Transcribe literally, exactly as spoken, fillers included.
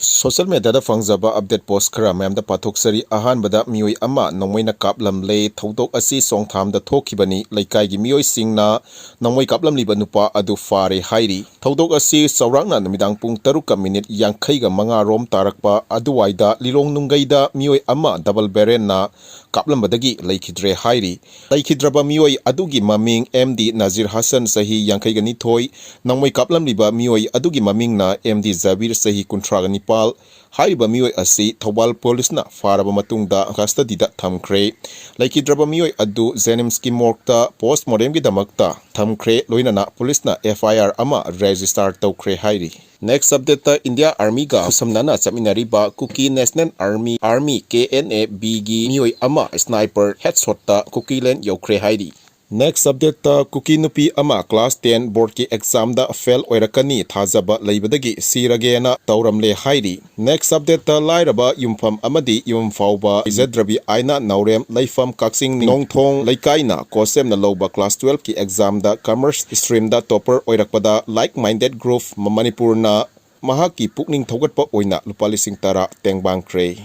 Social mediaꯗ ꯐꯪꯖꯕ update post ꯈꯔ ꯃꯌꯥꯝꯗ ꯄꯥꯊꯣꯛꯆꯔꯤ꯫ ꯑꯍꯥꯟꯕꯗ ꯃꯤꯑꯣꯏ ꯑꯃ ꯅꯣꯡꯃꯩꯅ ꯀꯥꯞꯂꯝꯂꯦ꯫ ꯊꯧꯗꯣꯛ ꯑꯁꯤ ꯆꯣꯡꯊꯥꯝꯗ ꯊꯣꯛꯈꯤꯕꯅꯤ꯫ ꯂꯩꯀꯥꯏꯒꯤ ꯃꯤꯑꯣꯏꯁꯤꯡꯅ ꯅꯣꯡꯃꯩ ꯀꯥꯞꯂꯝꯂꯤꯕ ꯅꯨꯄꯥ ꯑꯗꯨ ꯐꯥꯔꯦ ꯍꯥꯏꯔꯤ꯫ ꯊꯧꯗꯣꯛ ꯑꯁꯤ ꯆꯥꯎꯔꯥꯛꯅ ꯅꯨꯃꯤꯗꯥꯡ ꯄꯨꯡ ꯇꯔꯨꯛꯀ ꯃꯤꯅꯤꯠ ꯌꯥꯡꯈꯩꯒ ꯃꯉꯥ ꯔꯣꯝ ꯇꯥꯔꯛꯄ ꯑꯗꯨꯋꯥꯏꯗ ꯂꯤꯂꯣꯡ ꯅꯨꯡꯒꯩꯗ ꯃꯤꯑꯣꯏ ꯑꯃ double barrelꯅ ꯀꯥꯞꯂꯝꯕꯗꯒꯤ ꯂꯩꯈꯤꯗ꯭ꯔꯦ ꯍꯥꯏꯔꯤ꯫ ꯂꯩꯈꯤꯗ꯭ꯔꯕ ꯃꯤꯑꯣꯏ ꯑꯗꯨꯒꯤ ꯃꯃꯤꯡ ꯑꯦꯝ ꯗꯤ ꯅꯖꯤꯔ ꯍꯁꯟ, ꯆꯍꯤ ꯌꯥꯡꯈꯩꯒ ꯅꯤꯊꯣꯏ, ꯅꯣꯡꯃꯩ ꯀꯥꯞꯂꯝꯂꯤꯕ ꯃꯤꯑꯣꯏ ꯑꯗꯨꯒꯤ ꯃꯃꯤꯡꯅ ꯑꯦꯝ ꯗꯤ ꯖꯕꯤꯔ, ꯆꯍꯤ ꯀꯨꯟꯊ꯭ꯔꯥꯒ ꯅꯤꯄꯥꯜ꯫ ꯍꯥꯏꯔꯤꯕ ꯃꯤꯑꯣꯏ ꯑꯁꯤ ꯊꯧꯕꯥꯜ ꯄꯨꯂꯤꯁꯅ ꯐꯥꯔꯕ ꯃꯇꯨꯡꯗ custody ꯗ ꯊꯝꯈ꯭ꯔꯦ꯫ ꯂꯩꯈꯤꯗ꯭ꯔꯕ ꯃꯤꯑꯣꯏ ꯑꯗꯨ JNIMS ꯀꯤ morgue ꯇ post mortem ꯒꯤꯗꯃꯛꯇ ꯊꯝꯈ꯭ꯔꯦ꯫ ꯂꯣꯏꯅꯅ ꯄꯨꯂꯤꯁꯅ F I R ꯑꯃ register ꯇꯧꯈ꯭ꯔꯦ ꯍꯥꯏꯔꯤ꯫ Next update ꯇ India Army ꯒ ꯈꯨꯠꯁꯝꯅꯅ ꯆꯠꯃꯤꯟꯅꯔꯤꯕ Kuki National Army, Army, K N A B ꯒꯤ ꯃꯤꯑꯣꯏ ꯑꯃ sniper headshot ꯇ Kukiland ꯌꯧꯈ꯭ꯔꯦ ꯍꯥꯏꯔꯤ꯫ Next update ꯇ ꯀꯨꯀꯤ ꯅꯨꯄꯤ ꯑꯃ class ten board ꯀꯤ exam ꯗ fail ꯑꯣꯏꯔꯛꯀꯅꯤ ꯊꯥꯖꯕ ꯂꯩꯕꯗꯒꯤ ꯁꯤꯔꯒꯦꯅ ꯇꯧꯔꯝꯂꯦ ꯍꯥꯏꯔꯤ꯫ Next update ꯇ ꯂꯥꯏꯔꯕ ꯌꯨꯝꯐꯝ ꯑꯃꯗꯤ ꯌꯨꯝ ꯐꯥꯎꯕ ꯏꯖꯗ꯭ꯔꯕꯤ ꯑꯥꯏꯅ ꯅꯥꯎꯔꯦꯝ, ꯂꯩꯐꯝ ꯀꯛꯆꯤꯡ ꯅꯣꯡꯊꯣꯡ ꯂꯩꯀꯥꯏꯅ ꯀꯣꯁꯦꯝꯅ ꯂꯧꯕ class twelve ꯀꯤ exam ꯗ commerce stream ꯗ topper ꯑꯣꯏꯔꯛꯄꯗ like minded group ꯃꯅꯤꯄꯨꯔꯅ ꯃꯍꯥꯛꯀꯤ ꯄꯨꯛꯅꯤꯡ ꯊꯧꯒꯠꯄ ꯑꯣꯏꯅ ꯂꯨꯄꯥ ꯂꯤꯁꯤꯡ ꯇꯔꯥ ꯇꯦꯡꯕꯥꯡꯈ꯭ꯔꯦ꯫